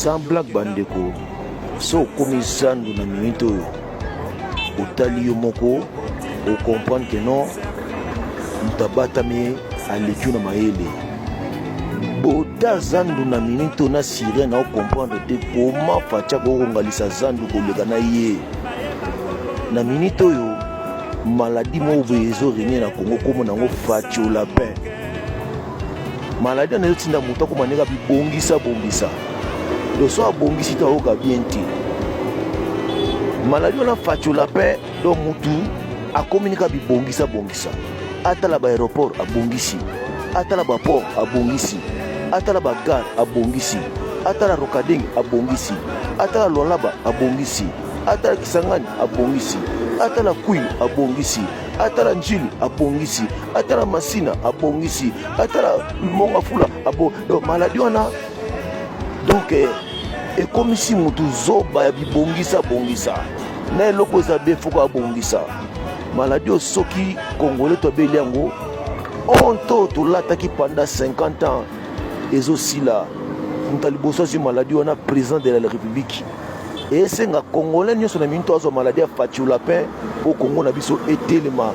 Sans blague bandeko, so okomi zandu na minute oyo otali yo moko ocomprendre que non, moto abatami aleki yo na mayele. Bota zandu na minute oyo na sirene, ocomprendre te koma Fatshi akokongalisa zandu koleka na ye na minute oyo. Maladie moko boye ezorégner na Congo, kombo nango Fatshi lapin. Maladie wana ezotinda moto akoma ndenge abibongisa bongisa, donc so abongisi te, ayoka bien te. Maladie wana Fatshi lapin, donc mutu akomi nika bibongisa bongisa. Atala baaéroport abongisi, atala baport abongisi, atala bagare abongisi, atala Rokadenge abongisi, atala Lualaba abongisi, atala Kisangani abongisi, atala Kwilu abongisi, atala Ndjili abongisi, atala Masina abongisi, atala Mont Ngafula abo. Donc maladie wana, donc ekomisi mutu zoba ya bibongisa bongisa na eloko eza be foko abongisa. Maladie oyo, soki Congolais toabeli yango, honte oyo tolataki pendant 50 ans ezosila. Moto ya liboso azwi maladie wana, président de la République. Esenga Congolais nyonso na minute azwa maladie ya Fatshi lapin mpo Kongo na biso etelema.